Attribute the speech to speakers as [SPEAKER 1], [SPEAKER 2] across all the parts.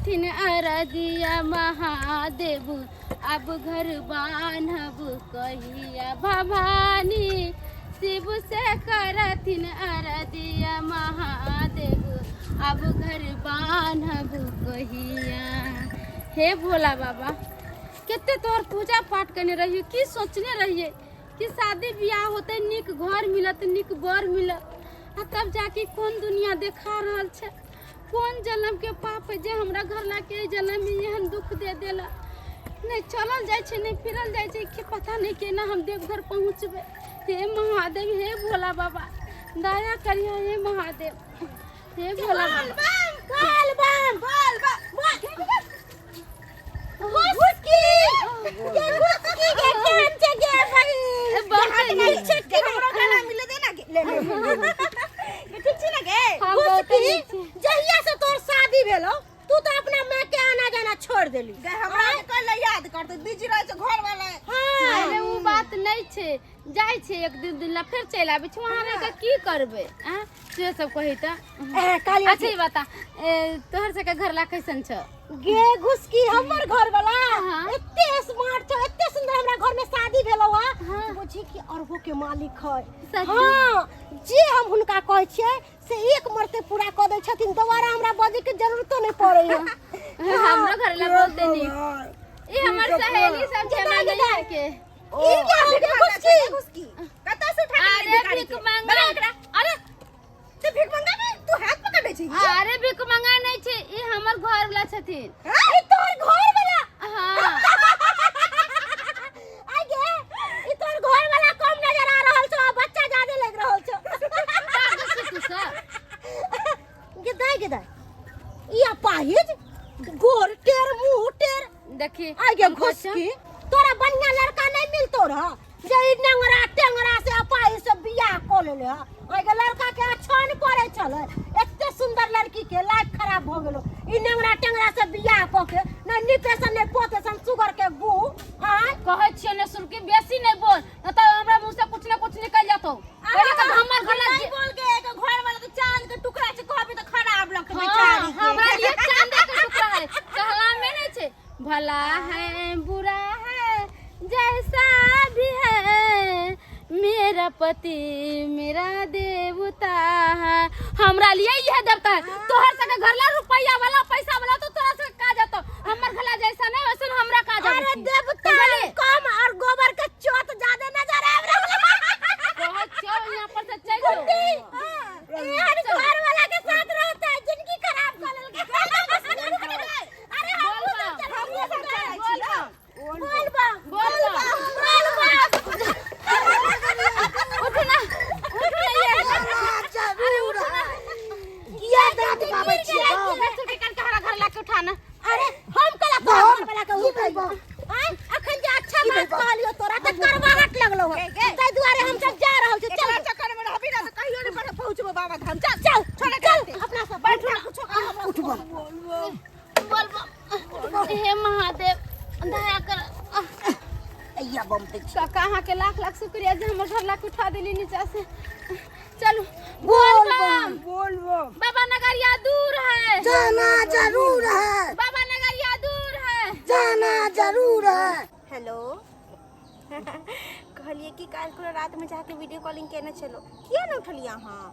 [SPEAKER 1] करथिन अरदिया महादेव, अब घर बान्हब कहिया भवानी। शिव से करथिन अरदिया महादेव, अब घर बान्हब कहिया। हे भोला बाबा, कते तोहर पूजा पाठ करने रहिए, की सोचने रहिए कि शादी बियाह होते नीक घर मिलत, नीक बर मिलत, आ तब जाके कोन दुनिया देखा रहल छै, कोन जन्म के पाप है जे हमरा घर ला के जन्म में एहन दुख दे देला। नहीं चलल जाइ छै, नहीं फिरल जाइ छै, कि पता नहीं केना हम देवघर पहुँचबै। हे महादेव, हे भोला बाबा, दया करिए हे महादेव, हे भोला बाबा।
[SPEAKER 2] बोल बम बोल बम घुसकी के घुसकी के केहन छै गे बहिन?
[SPEAKER 1] बहुत नीक
[SPEAKER 2] छै कि हमरो गला मिले दे ना गे। ले ले गे, ठीक छी ना गे?
[SPEAKER 1] हम बहुत
[SPEAKER 2] घुसकी,
[SPEAKER 1] नीक छी।
[SPEAKER 2] जहिया से तोर शादी भेलो तू तो अपना माय के आना जाना छोड़ देली।
[SPEAKER 3] गे हमरा के कल याद करते बिजी रहे छै घर वाला।
[SPEAKER 2] हाँ
[SPEAKER 1] अरे उ बात नहीं छै, जाइ छै एक दिन दिन ला फेर चलि आबै छै, वहाँ रहि कऽ की करबै? आँ से सब कही तऽ।
[SPEAKER 2] ए, काली
[SPEAKER 1] अच्छा ई बता, ए, तोहर सबके घर ला कैसन छौ?
[SPEAKER 2] गे घुसकी, हमर घर वाला
[SPEAKER 1] हाँ।
[SPEAKER 2] एते स्मार्ट छौ, एते सुंदर हमरा घर में शादी भेलो हा।
[SPEAKER 1] हाँ।
[SPEAKER 2] बुझी कि अरबों के मालिक है।
[SPEAKER 1] सच?
[SPEAKER 2] हाँ, जे हम हुनका कहै छियै से एक मरते पूरा कऽ दै छथिन, दोबारा हमरा बजै के जरूरतो नहीं पड़ै है।
[SPEAKER 1] हमरो घर ला बोलते नी। ई हमर सहेली सब छै हमरा नैहर के।
[SPEAKER 2] ई क्या हो गया घुसकी?
[SPEAKER 3] घुसकी कतऽ से उठा के
[SPEAKER 1] अरे
[SPEAKER 3] भिखारी
[SPEAKER 1] भीख
[SPEAKER 3] के?
[SPEAKER 1] मंगा।
[SPEAKER 3] बना एकरा। अरे ते भीख मंगा में तू हाथ पकड़ ले छी?
[SPEAKER 1] अरे भीख मंगा नहीं छै, ई हमर घर वाला छथिन।
[SPEAKER 2] ई तोहर घर वाला?
[SPEAKER 1] हाँ।
[SPEAKER 2] आइ गे, ई तोहर घर वाला कम नजर आ रहल छौ, आ बच्चा ज्यादे लग रहल छौ।
[SPEAKER 1] पागल छी तू सब।
[SPEAKER 2] गे दाइ, गे दाइ, ई अपाहिज गोर टेर मुंह टेर।
[SPEAKER 1] देखी
[SPEAKER 2] आइ गे
[SPEAKER 1] हम कहै छियौ।
[SPEAKER 2] घुसकी, तोरा बढ़िया लड़का नहीं मिलतो रह जे ई नेंगरा टेंगरा से अपाहिज से बियाह कऽ लेले ह? आइ गे, लड़का के अच्छा नहीं पड़े छलै, एते सुंदर लड़की के लाइफ खराब भऽ गेलो ई नेंगरा टेंगरा से बियाह कऽ के। नहीं निपेसन नहीं पोतेसन, सुगर के गु। आय
[SPEAKER 1] कहै छियौ ने सुन के बेसी नहीं बोल, न तऽ हमरा मुंह से कुछ न कुछ निकल जतौ। पहिले तऽ हमर घर
[SPEAKER 3] नहीं बोल के एक घर वाला तो चांद के टुकड़ा छै, कहबी तो खराब लगतै
[SPEAKER 1] हाँ,
[SPEAKER 3] बेचारी के।
[SPEAKER 1] हमरा लिए चांदे के टुकड़ा है, कहला में नहीं छै। भला है बुरा है जैसा भी है, मेरा पति मेरा देवता है। हमरा लिए यह देवता है। तोहर सबके घर ला रुपया वाला पैसा वाला तो तोरा सबके का जतो, हमर घर ला जैसा नहीं वैसन हमरा का जतो।
[SPEAKER 2] अरे देवता कम और गोबर के चोट ज्यादा नजर आबि रहल।
[SPEAKER 1] कहै छियौ यहाँ पर से चलि जो।
[SPEAKER 2] एहन घर वाला के साथ रहता है जिंदगी खराब कर लेलकै। अरे
[SPEAKER 1] बोल
[SPEAKER 2] हमहूँ
[SPEAKER 1] बम।
[SPEAKER 2] सब चलै
[SPEAKER 3] हमहूँ सब चलै
[SPEAKER 1] बोल
[SPEAKER 3] छियौ।
[SPEAKER 1] बम।
[SPEAKER 2] बोल बम।
[SPEAKER 1] बोल बम।
[SPEAKER 2] बोल बम।
[SPEAKER 1] उठ ना, उठ ना ये।
[SPEAKER 2] जरूर किया दांत पाबै छियै?
[SPEAKER 1] सुटी करके हमरा घर लाके उठाना।
[SPEAKER 2] अरे हम कला तोरा घर वाला के उठैबो? आँय, अखन जे अच्छा बात कहलियो तोरा तऽ करवाहट लगलो हँ, ताहि दुआरे हम सब जा रहल छी। चल।
[SPEAKER 3] एकरा चक्कर में रहबी ना तो कहियो नहीं पर पहुंचबो बाबा धाम। चल
[SPEAKER 2] चल
[SPEAKER 3] छोड़
[SPEAKER 2] चल, अपना सब
[SPEAKER 3] बैठ ना, कुछो कर हमरा।
[SPEAKER 2] उठ बम।
[SPEAKER 1] बोल बम। हे महादेव, दया कर।
[SPEAKER 2] अइया बम पे।
[SPEAKER 1] काका, अहाँके लाख लाख शुक्रिया जे हमर घर लाके उठा देली नीचा से। चलू।
[SPEAKER 2] बोल
[SPEAKER 1] बम।
[SPEAKER 4] बोल बम।
[SPEAKER 1] बाबा नगरिया दूर है,
[SPEAKER 4] जाना जरूर है।
[SPEAKER 1] बाबा नगरिया दूर है,
[SPEAKER 4] जाना जरूर है।
[SPEAKER 3] हेलो, कहलिए कि काल्हि खुना रात में जाके वीडियो कॉलिंग केने छलो, किया नहि उठलियै अहाँ?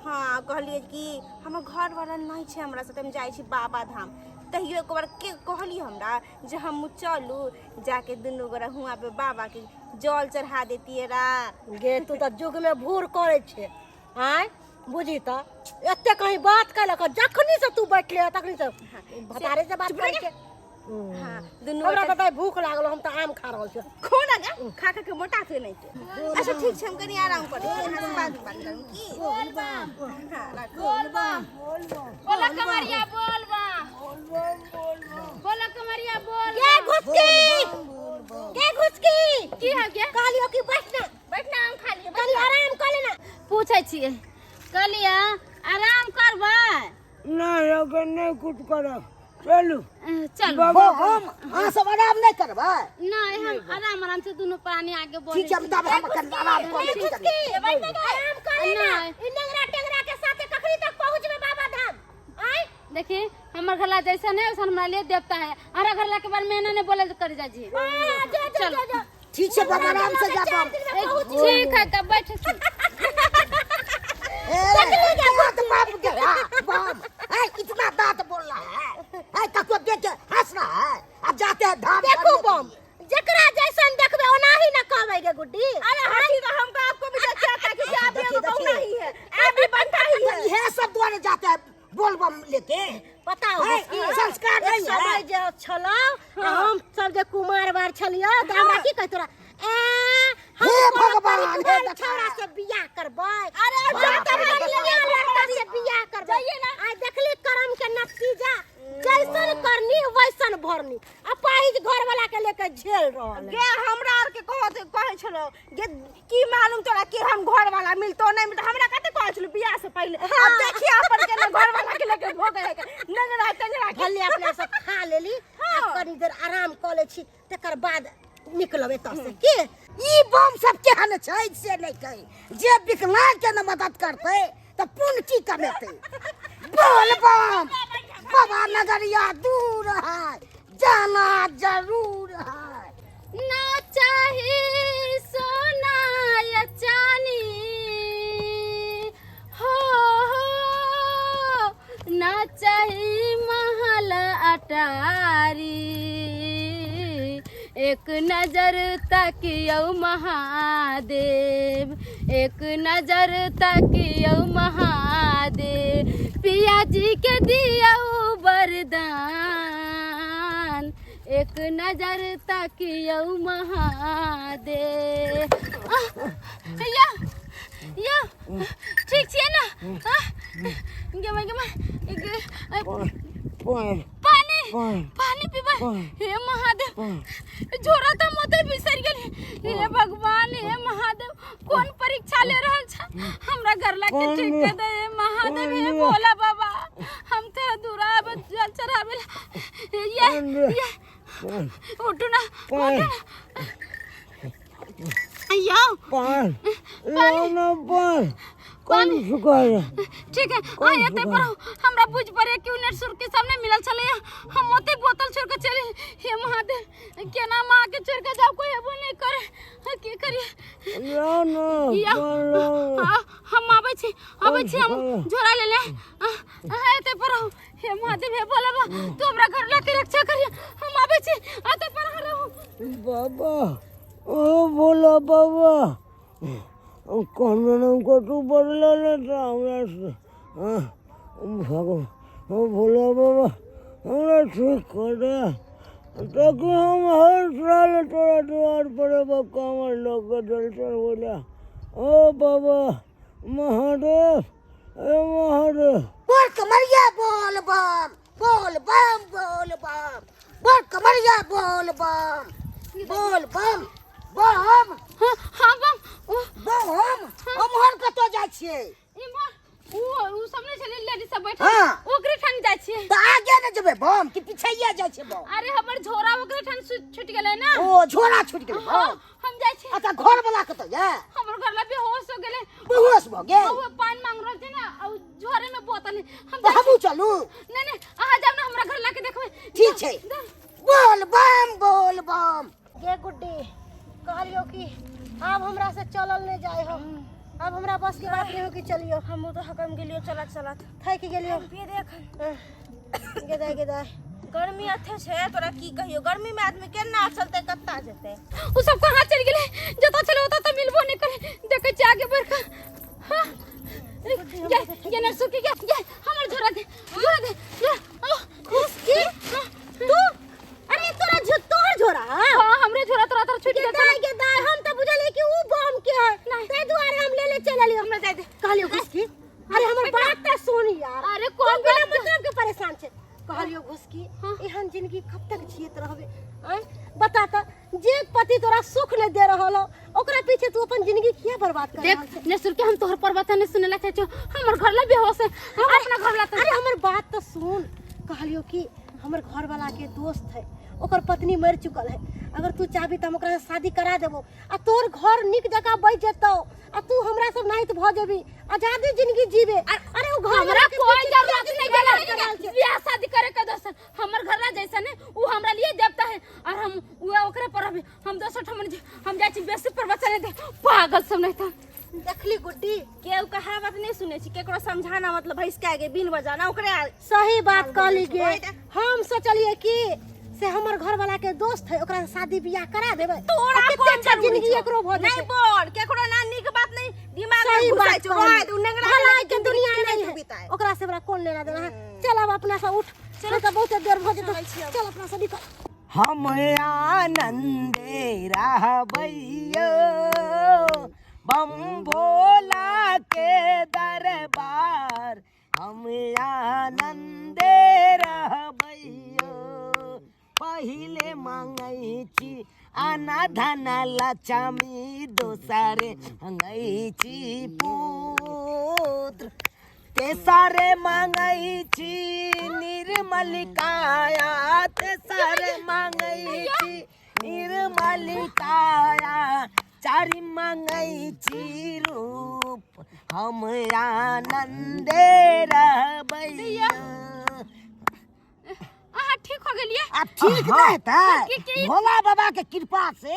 [SPEAKER 3] हाँ, कहलिए कि हमर घर वाला नहि छै हमरा साथे, हम जाइ छी बाबा धाम। तहियो एक बार के कहली हमरा जे हम चलू, जाके दुनू गोरा हुआँ पे बाबा के जल चढ़ा देतियै रा।
[SPEAKER 2] गे तू तऽ युग में भूर करै छै। आँय बुझी तऽ एते कहीं बात केलक, जखनी से तू बैठले तखनी से भतारे से बात करै छै।
[SPEAKER 3] हाँ, दुनू
[SPEAKER 2] हमरा
[SPEAKER 3] गोटा
[SPEAKER 2] तऽ दाइ भूख लागल, हम तऽ आम खा रहल छी।
[SPEAKER 3] खो ना गे, खा खा के मोटा थे नहीं तो। अच्छा ठीक छै, हम कनी आराम करै छी, अहाँ से बाद में बात करू की।
[SPEAKER 1] बोल बम।
[SPEAKER 3] हाँ राखू।
[SPEAKER 1] बोल बम। बोला कमरिया बोल बम। बोला कमरिया बोल
[SPEAKER 2] गे
[SPEAKER 1] बम।
[SPEAKER 2] घुसकी, गे घुसकी,
[SPEAKER 1] की हो गया?
[SPEAKER 2] कहलियो कि बैठ ना,
[SPEAKER 3] बैठ ना, आम खा लिअ।
[SPEAKER 2] कनी आराम कर लेना।
[SPEAKER 1] पूछै छियै, कहलियै आराम करबै?
[SPEAKER 4] नहीं, अगर नहीं कुछ करब, चलू।
[SPEAKER 1] चलू।
[SPEAKER 4] बाबा
[SPEAKER 5] हम अहाँ सब आराम नहि करबै?
[SPEAKER 1] नहीं, हम आराम आराम से दोनों प्राणी आगे बढ़े।
[SPEAKER 5] ठीक छै, हम तब हम कनि आराम कऽ लै छी कनि।
[SPEAKER 2] आराम कर लेना।
[SPEAKER 1] नहीं।
[SPEAKER 2] ई नेंगरा टेंगरा के साथे कखनी तक पहुंचबे बाबा धाम? आय।
[SPEAKER 1] देखी हमर घरला जैसन है वैसन हमरा लिए देवता है। हमारा घरला के बारे में एना नहीं बोले कर जा जी। चल
[SPEAKER 5] ठीक छै बाबा, आराम से जा बम।
[SPEAKER 1] ठीक है तब बैठ।
[SPEAKER 5] ए, दांत बाप के, हाँ, बम। ए, इतना दांत बोल रहा है, ए, कको देख के हंस रहा है। अब जाते हैं धाम
[SPEAKER 2] देखू
[SPEAKER 5] करने के
[SPEAKER 2] बम,
[SPEAKER 5] लिए।
[SPEAKER 2] जेकरा जैसन देखबे ओनाही न कहबै गे गुड्डी।
[SPEAKER 3] अरे हंसी तो हमको आपको भी देखते आता है कि आप भी
[SPEAKER 5] देखिए,
[SPEAKER 3] एगो बहू
[SPEAKER 5] देखिए।
[SPEAKER 3] नहीं है, आप भी बनता ही
[SPEAKER 5] तो
[SPEAKER 3] है।
[SPEAKER 5] यह सब द्वारे जाते हैं बोल बम लेके।
[SPEAKER 2] पता हो
[SPEAKER 5] है,
[SPEAKER 2] कि
[SPEAKER 5] संस्कार
[SPEAKER 2] एक
[SPEAKER 5] नहीं है।
[SPEAKER 2] समय जे छलौ आ हम सब जे कुमार बार छलियो तऽ हमरा की कहै तोरा, ए हम
[SPEAKER 5] हे
[SPEAKER 2] कोनो
[SPEAKER 5] भगवान, हे
[SPEAKER 2] कुमार
[SPEAKER 5] देखा।
[SPEAKER 2] छौड़ा से बियाह करबै।
[SPEAKER 3] अरे अब
[SPEAKER 2] बाप
[SPEAKER 3] जाता
[SPEAKER 2] रे,
[SPEAKER 3] है,
[SPEAKER 2] बढ़िया लड़का से बियाह करबै। आइ देखली करम के नतीजा, जैसन करनी वैसन भरनी। आ पाहिज घर वाला के लेके झेल रहल है।
[SPEAKER 3] गे हमरा आर के कहत कहै छलो गे, की मालूम तोरा कि हम घर वाला मिलतो नहीं मिलतो, हमरा कते कहै छलो बियाह से पहिले। अब देखिए अपन के ना घर वाला के लेके भो गए नंगरा टंगरा के।
[SPEAKER 2] भले अपना सब खा लेली, आ कनी देर आराम कऽ लै छी, तकर बाद निकलब एतऽ से। की
[SPEAKER 5] ई बम सब केहन छै से नहि कही, जे विकलांग के न मदद करतै तऽ पुण्य की कमेतै। बोल बम, बाबा नगरिया दूर है, जाना जरूर है।
[SPEAKER 1] ना चाही सोना या चानी हो, हो ना चाही महल अटारी, एक नजर तकियौ महादेव, एक नजर तकियौ महादेव, पिया जी के दियौ वरदान, एक नजर तकियौ महादेव। आह, या या ठीक छियै ने? आह, गे माय, गे माय, गे,
[SPEAKER 4] पानि,
[SPEAKER 1] पानी,
[SPEAKER 4] पानि,
[SPEAKER 1] पानी पीबै।
[SPEAKER 4] पानि।
[SPEAKER 1] हे महादेव, झोरा तऽ मोते बिसरि गेल। हे भगवान, हे महादेव, कोन परीक्षा ले रहल छ हमरा घरला के? ठीक कर दे हे महादेव, हे भोला बाबा, हम तेरा दूरा आबे जल चढ़ावे ला। ये ये उठू ना, उठू ना। यो
[SPEAKER 4] पानि लाउ ने, पानि कोन सुखाय।
[SPEAKER 1] ठीक है, आ एते पर हमरा बुझ पड़े कि उन्हें सुर के सामने मिलल छले, हम ओते बोतल छोड़ के चले। हे महादेव, केना माँ के छोड़ के जाओ, कोई हेबो नहीं करे, की करिए?
[SPEAKER 4] लाउ ने
[SPEAKER 1] या
[SPEAKER 4] पानि लाउ ने।
[SPEAKER 1] आ, हम आबै छी, आबै छी, हम झोरा ले ले। एते पर रहू। हे महादेव, हे भोला बाबा, तू हमरा घर ला के रक्षा करिए। हम आबै छी, एते पर रहू।
[SPEAKER 4] बाबा, ओ भोला बाबा, कहने कतू बदला ने तऽ हमरा से, हाँ, भगवान, ओ भोला बाबा, हमरा ठीक कर दे ताकि हम हर साल तोरा द्वार पर एबो कांवर लऽ के जल चढ़बै लए। ओ बाबा महादेव, ए महादेव।
[SPEAKER 5] बोल कमरिया बोल बम, बोल बम, बोल बम, बोल कमरिया बोल बम, बोल बम, बम।
[SPEAKER 1] हाँ हाँ बम, ओ
[SPEAKER 5] बम, उम्हर कतऽ जाइ छियै?
[SPEAKER 1] इम्हर उ उ सामने छलै लेडीज सब बैठल।
[SPEAKER 5] हाँ।
[SPEAKER 1] ओकरे ठान जाइ छियै।
[SPEAKER 5] तऽ आगे ने जेबै बम कि पिछैया जाइ छियै बम?
[SPEAKER 1] अरे हमर झोरा ओकरे ठान छूटि गेलै ने।
[SPEAKER 5] ओ झोरा छूटि गेलै
[SPEAKER 1] हाँ,
[SPEAKER 5] बम।
[SPEAKER 1] हम जाइ छी।
[SPEAKER 5] अच्छा, घर वाला कतऽ ये?
[SPEAKER 1] हमर घर ला बेहोश हो गेलै।
[SPEAKER 5] बेहोश भऽ गेल?
[SPEAKER 1] ओ पानि मांग रहल छै ने, आ उ झोरे में बोतल है। हम
[SPEAKER 5] तऽ
[SPEAKER 1] जाइ छी।
[SPEAKER 5] हमहूँ चलू?
[SPEAKER 1] नहीं नहीं, अहाँ जाउ ने, हमरा घर ला के देखबै।
[SPEAKER 5] ठीक छै। बोल बम, बोल बम।
[SPEAKER 2] गे गुड्डी, कहलियो कि आब हमरा से चलल नहीं जाय हो, अब हमरा बस के बात नहीं हो कि चलियो।
[SPEAKER 3] हमहूँ तऽ हकम गेलियो चलत चलत।
[SPEAKER 2] थकि गेलियो।
[SPEAKER 3] पिए देख।
[SPEAKER 2] गे दाय, गे दाय।
[SPEAKER 3] गर्मी अथे छै, तोरा की कहियो, गर्मी में आदमी केना चलतै, कत्ता जेतै?
[SPEAKER 1] उ सब कहाँ चलि गेलै? जतऽ छलै ओतऽ तऽ मिलबो नहि करे। देखै छियै आगे बढ़ि कऽ। हाँ, गे गे नरसु की, गे गे, हमर झोरा दे, झोरा दे, झोरा। ओ
[SPEAKER 2] खुशकी तू, अरे तोरा झो तोहर झोरा?
[SPEAKER 1] हाँ, हमरे झोरा तोरा तोरा छूटि
[SPEAKER 2] गे
[SPEAKER 1] गेल।
[SPEAKER 2] दाय, गे दाय, हम तऽ बुझलियै कि उ बम के है, ताहि दुआरे हम ले ले चलि एलियै।
[SPEAKER 1] हमरा जाय दे।
[SPEAKER 2] कहलियो घुसकी, अरे हमर बात तऽ सुन यार।
[SPEAKER 1] अरे
[SPEAKER 2] तू
[SPEAKER 1] कोन
[SPEAKER 2] बिना
[SPEAKER 1] बात?
[SPEAKER 2] मतलब के परेशान छै। कहलियो घुसकी,
[SPEAKER 1] हाँ।
[SPEAKER 2] एहन जिंदगी कब तक जियत रहबे? आँय बता तऽ, जे पति तोरा सुख नहीं दे रहल हो, ओकरा पीछे तू अपन जिंदगी किया बर्बाद कर
[SPEAKER 1] देख
[SPEAKER 2] रहल छै?
[SPEAKER 1] नसुर के, हम तोहर पर बात नहीं सुने ला चाहै छियौ। हमर घर ला बेहोश है, हम अपना घर ला।
[SPEAKER 2] अरे हमर बात तो सुन। कहलियो कि हमर घर वाला के दोस्त है, ओकर पत्नी मर चुकल है, अगर तू चाहबी तऽ हम ओकरा से शादी करा देबो आ तोर घर नीक जकाँ बचि जेतौ आ तू हमरा सब नाहित भऽ जेबी, आजादी जिंदगी जीबे। अरे ओ घर
[SPEAKER 1] हमरा
[SPEAKER 2] वाला के
[SPEAKER 1] कोई
[SPEAKER 2] पीछे
[SPEAKER 1] जरूरत
[SPEAKER 2] किया
[SPEAKER 1] नहीं
[SPEAKER 2] जिंदगी
[SPEAKER 1] गेलै
[SPEAKER 2] बर्बाद कर रहल छै?
[SPEAKER 1] बियाह
[SPEAKER 3] सुनै छी केकरो समझाना मतलब भैंस के आगे बिन बजाना ओकरे
[SPEAKER 2] सही बात कहली गे।
[SPEAKER 3] वही तऽ।
[SPEAKER 2] हम सोचलिए कि से हमर घर वाला के दोस्त है, ओकरा से शादी बियाह करा देबै।
[SPEAKER 3] तोरा
[SPEAKER 2] आ कते
[SPEAKER 3] कोन
[SPEAKER 2] अच्छा
[SPEAKER 3] जरूरी
[SPEAKER 2] जिंदगी
[SPEAKER 3] छौ?
[SPEAKER 2] एकरो भऽ
[SPEAKER 3] नहीं
[SPEAKER 2] जेतै।
[SPEAKER 3] बोल, केकरो ना नीक बात नहीं दिमाग में
[SPEAKER 2] सही
[SPEAKER 3] घुसाइ
[SPEAKER 2] बात
[SPEAKER 3] छौ,
[SPEAKER 2] कहली।
[SPEAKER 3] रहै दू, नेंगरा के
[SPEAKER 2] भलाई
[SPEAKER 3] लेके
[SPEAKER 2] के
[SPEAKER 3] जिंदगी
[SPEAKER 2] दुनिया
[SPEAKER 3] केना
[SPEAKER 2] नहीं
[SPEAKER 3] तू
[SPEAKER 2] है,
[SPEAKER 3] बिताए?
[SPEAKER 2] ओकरा से हमरा कोन लेना देना है। चल अब अपना से उठ, चल तो बहुत देर भऽ जेतौ।
[SPEAKER 3] चलै छी अब।
[SPEAKER 2] चल अपना से निकल।
[SPEAKER 4] हम आनंदे रहबैयो बम भोला के दरबार, हम आनंदे रहबैयो। पहिले मांगै छी आना धन लक्ष्मी, दोसरे मांगै छी पुत्र, तेसरे मांगै छी निर्मल काया, तेसरे मांगै छी निर्मल काया, चारि मांगै छी रूप, हम आनंदे रहबैयो।
[SPEAKER 1] अहाँ ठीक हो गेलियै?
[SPEAKER 5] आब ठीक नहि हेतै?
[SPEAKER 1] की-
[SPEAKER 5] भोला बाबा के कृपा से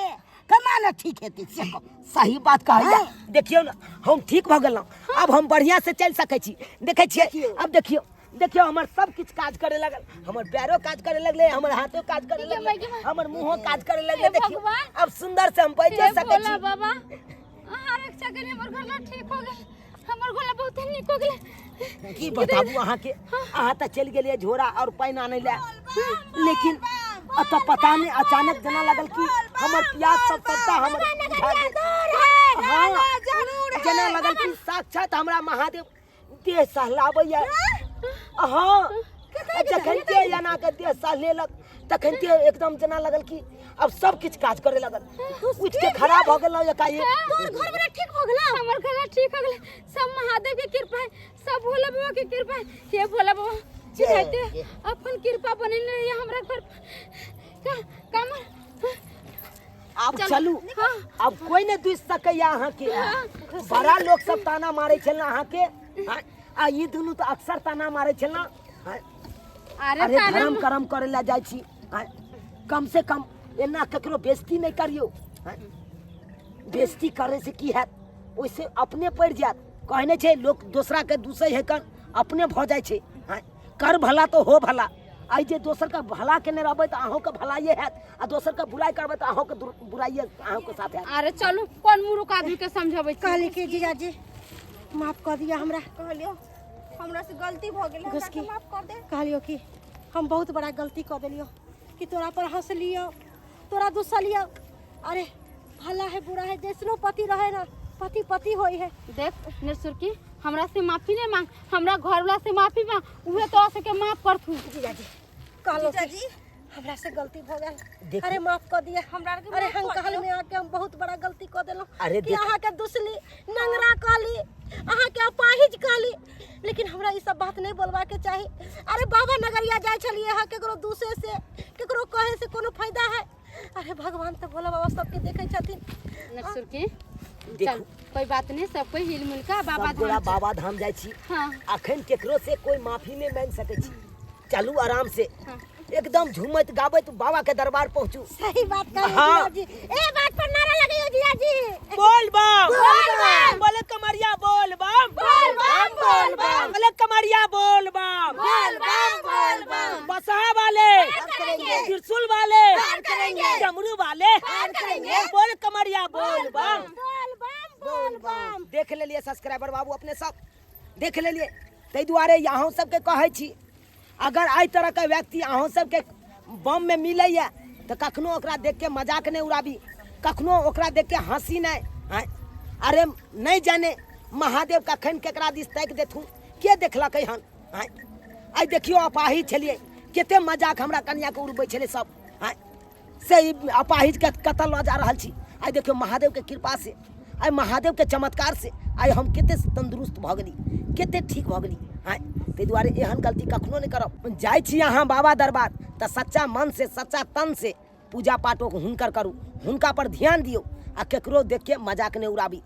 [SPEAKER 5] केना ने ठीक हेतै से कहू।
[SPEAKER 4] सही बात कहैया। देखियौ ने, हम ठीक भऽ गेलहुँ, आब हम बढ़िआँ से चलि सकै छी। देखै छियै आब, देखियौ देखियौ, हमर सब किछु काज करे लगल, हमर पैरो काज करे लगलै, हमर हाथो काज करे
[SPEAKER 1] गे
[SPEAKER 4] लगलै,
[SPEAKER 1] माय, गे माय।
[SPEAKER 4] हमर मुँहो काज करे लगलै।
[SPEAKER 1] हे
[SPEAKER 4] देखियौ
[SPEAKER 1] भगवान।
[SPEAKER 4] आब सुंदर से हम बैठो
[SPEAKER 1] हे
[SPEAKER 4] सकै
[SPEAKER 1] भोला
[SPEAKER 4] छी।
[SPEAKER 1] बाबा, अहाँ रक्षा करी, हमर घरला ठीक हो गेल, हमर घरला बहुत नीक हो गेल।
[SPEAKER 4] की बताबू अहाँके, अहाँ तऽ चलि गेलियै झोरा और पानि आनै लए, लेकिन एतऽ पता नहि अचानक जेना लागल कि हमर प्यास सब सबटा हमर बुझा गेल। हाँ, जेना लगल कि साक्षात हमरा महादेव देह सहलाबैया। हाँ, जखन ते एना के देह सहलेलक तखन ते एकदम जेना लगल कि अब सब किछु काज करे लगल, उठि के खड़ा भऽ गेलहुँ एकाएक।
[SPEAKER 1] तोर घर वाला ठीक हो गेला? हमर घर वाला ठीक हो गेला, सब महादेव के कृपा है, सब भोला बाबा के कृपा है। हे भोला बाबा, चिन्हते अपन कृपा बनेने रहिए हमरा घर पर। का कामर
[SPEAKER 4] आब चलू, आब कोई नहि दुसि सकैया अहाँके। बड़ा लोक सब ताना मारै छल ने अहाँके, आ ई दुनू तऽ अक्सर ताना मारै छल ने।
[SPEAKER 1] अरे
[SPEAKER 4] अरे
[SPEAKER 1] ताना
[SPEAKER 4] धर्म करम करे ला जाइ छी, कम से कम एना ककरो बेइज्जती नहि करियौ। बेइज्जती करे से की हैत? ओहिसे अपने पड़ि जायत। कहने छै लोक दोसरा के दूसै है कन अपने भऽ जाइ छै। कर भला तो हो भला। आइ जे दोसरके भला केने रहबै तऽ अहूँके भलाइए हैत, आ दोसरके बुराइ करबै तऽ अहूँके बुराइए अहूँके साथ हैत।
[SPEAKER 1] अरे चलू, कोन मुरुख आदमी के समझबै छी?
[SPEAKER 2] कहली कि जीजाजी माफ कऽ दिअ हमरा।
[SPEAKER 3] कहलियो हमरा से गलती भऽ गेल, हमरा
[SPEAKER 2] घुसकी।
[SPEAKER 3] के माफ कर दे।
[SPEAKER 2] कहलियो कि हम बहुत बड़ा गलती कऽ देलियो कि तोरा पर हंसलियो, तोरा दुसलियो। अरे भला है बुरा है, जैसनो पति रहे ना, पति पति होई है।
[SPEAKER 1] देख निरसुरकी, हमरा से माफी नहीं मांग, हमरा घर वाला से माफी मांग, उहे तोरा सबके माफ करथू।
[SPEAKER 2] जीजाजी कहलो कि
[SPEAKER 3] जीजाजी
[SPEAKER 2] हमरा से गलती भऽ गेल,
[SPEAKER 4] देखू।
[SPEAKER 2] अरे माफ कऽ दिअ
[SPEAKER 3] हमरा आरके
[SPEAKER 2] अरे
[SPEAKER 3] माफ
[SPEAKER 2] हम
[SPEAKER 3] कऽ
[SPEAKER 2] कहल
[SPEAKER 3] दियौ।
[SPEAKER 2] में आके हम बहुत बड़ा गलती कऽ देलहुँ
[SPEAKER 4] अरे
[SPEAKER 2] कि
[SPEAKER 4] देख-
[SPEAKER 2] अहाँके दुसली नंगरा कहली, अहाँके अपाहिज कहली, लेकिन हमरा ई सब बात नहीं बोलबाके चाही। अरे बाबा नगरिया जाइ छलियै हँ, केकरो दूसे से केकरो कहे से कोनो फायदा है? अरे भगवान तऽ भोला बाबा सबके देखै छथिन।
[SPEAKER 1] निरसुरकी चल, कोई बात नहीं, सब कोई हिल मिल के बाबा
[SPEAKER 4] सब गोरा
[SPEAKER 1] धाम।
[SPEAKER 4] बाबा धाम जाइ छी।
[SPEAKER 1] हाँ।
[SPEAKER 4] अखन केकरो से कोई माफी नहीं मांगि सकै छी। चलू आराम से एकदम झूमैत गाबैत बाबा के दरबार पहुंचू।
[SPEAKER 2] सही बात कहलियै।
[SPEAKER 4] हाँ।
[SPEAKER 2] जीजाजी, ए बात पर नारा लगैयौ जीजाजी।
[SPEAKER 4] बोल बम बोल बम, बोले कमरिया बोल बम
[SPEAKER 2] बोल बम बोल बम,
[SPEAKER 4] बोले कमरिया बोल बम
[SPEAKER 2] बोल बम बोल बम,
[SPEAKER 4] बसहा वाले,
[SPEAKER 2] करेंगे,
[SPEAKER 4] त्रिशूल वाले,
[SPEAKER 2] करेंगे,
[SPEAKER 4] डमरू वाले,
[SPEAKER 2] करेंगे,
[SPEAKER 4] बोल कमरिया बोल बम
[SPEAKER 2] बोल बम बोल बम।
[SPEAKER 4] देख लेलिए सब्सक्राइबर बाबू, अपने सब देख लेलिए। ताहि दुआरे अहूँ सबके कहै छी, अगर एहि तरहके व्यक्ति अहूँ सबके बम में मिलैया तऽ कखनो ओकरा देख के मजाक नहि उड़ाबी, कखनो ओकरा देख के हंसी नहि। आँय, अरे नहि जाने महादेव कखन केकरा दिस ताकि देथुन, के देखलकै हन? आँय, आइ देखियौ अपाहिज छलियै, कते मजाक हमरा कनियाके उड़बै छलै सब। आँय, से ई अपाहिजके कतऽ लऽ जा रहल छी? आइ देखियौ महादेवके कृपा से, आइ महादेवके चमत्कार से आइ हम कते तंदुरुस्त भऽ गेली, कते ठीक भऽ गेली। आँय, ताहि दुआरे एहन गलती कखनो नहि करब। जाइ छी अहाँ बाबा दरबार तऽ सच्चा मन से सच्चा तन से पूजा पाठ हुनकर करू, हुनका पर ध्यान दियौ आ केकरो देख के मजाक नहि उड़ाबी।